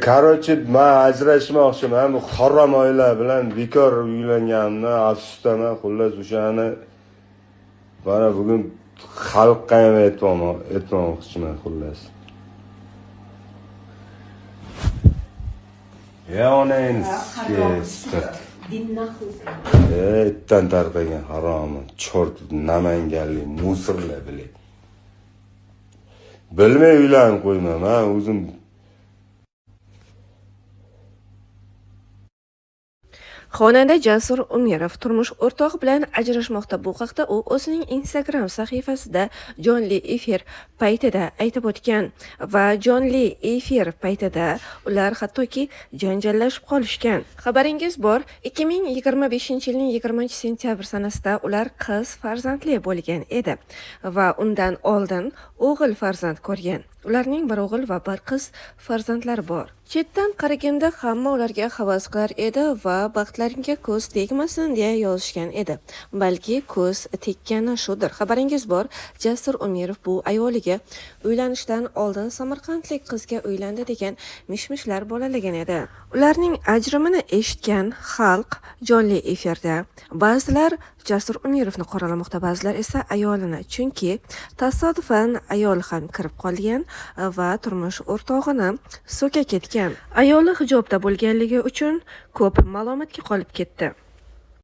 Короче, man ajrashmoqchiman. Bu harom oila bilan bekor uylanganimdan afsusdaman. Xullas, o'shani mana bugun xalqqa ham aytmoqchiman, xullas. Ya onangni siqit. Itdan tarqagan haromi, chort, namanganlik musorlar bilay. Bilmay uylanib qo'yma, man o'zim. Xonanda Jasur Umirov turmush o'rtog'i bilan ajrashmoqda. Bu haqda u o'zining Instagram sahifasida jonli efir paytida aytib o'tgan va jonli efir paytida ular hattoki janjallashib qolishgan. Xabaringiz bor, 2025-yilning 20-sentyabr sanasida ular qiz farzandli bo'lgan edi va undan oldin o'g'il farzand ko'rgan. Ularning bir o'g'il va bir qiz farzandlari bor. Chetdan qaraganda hamma ularga havas qilar edi va baxtlaringga ko'z tegmasin deya yozishgan edi. Balki ko'z tekkani shudir. Xabaringiz bor, Jasur Umirov bu ayoliga uylanishdan oldin samarqandlik qizga uylandi degan mishmishlar bolalagan edi. Ularning ajrimini eshitgan xalq jonli efirda ba'zilar Jasur Umirovni qoralamoqda, ba'zilar esa ayolini. Chunki tasodifan ayol ham kirib qolgan va turmush o'rtog'ini so'ka ketgan. Ayoli hijobda bo'lganligi uchun ko'p malomatga qolib ketdi.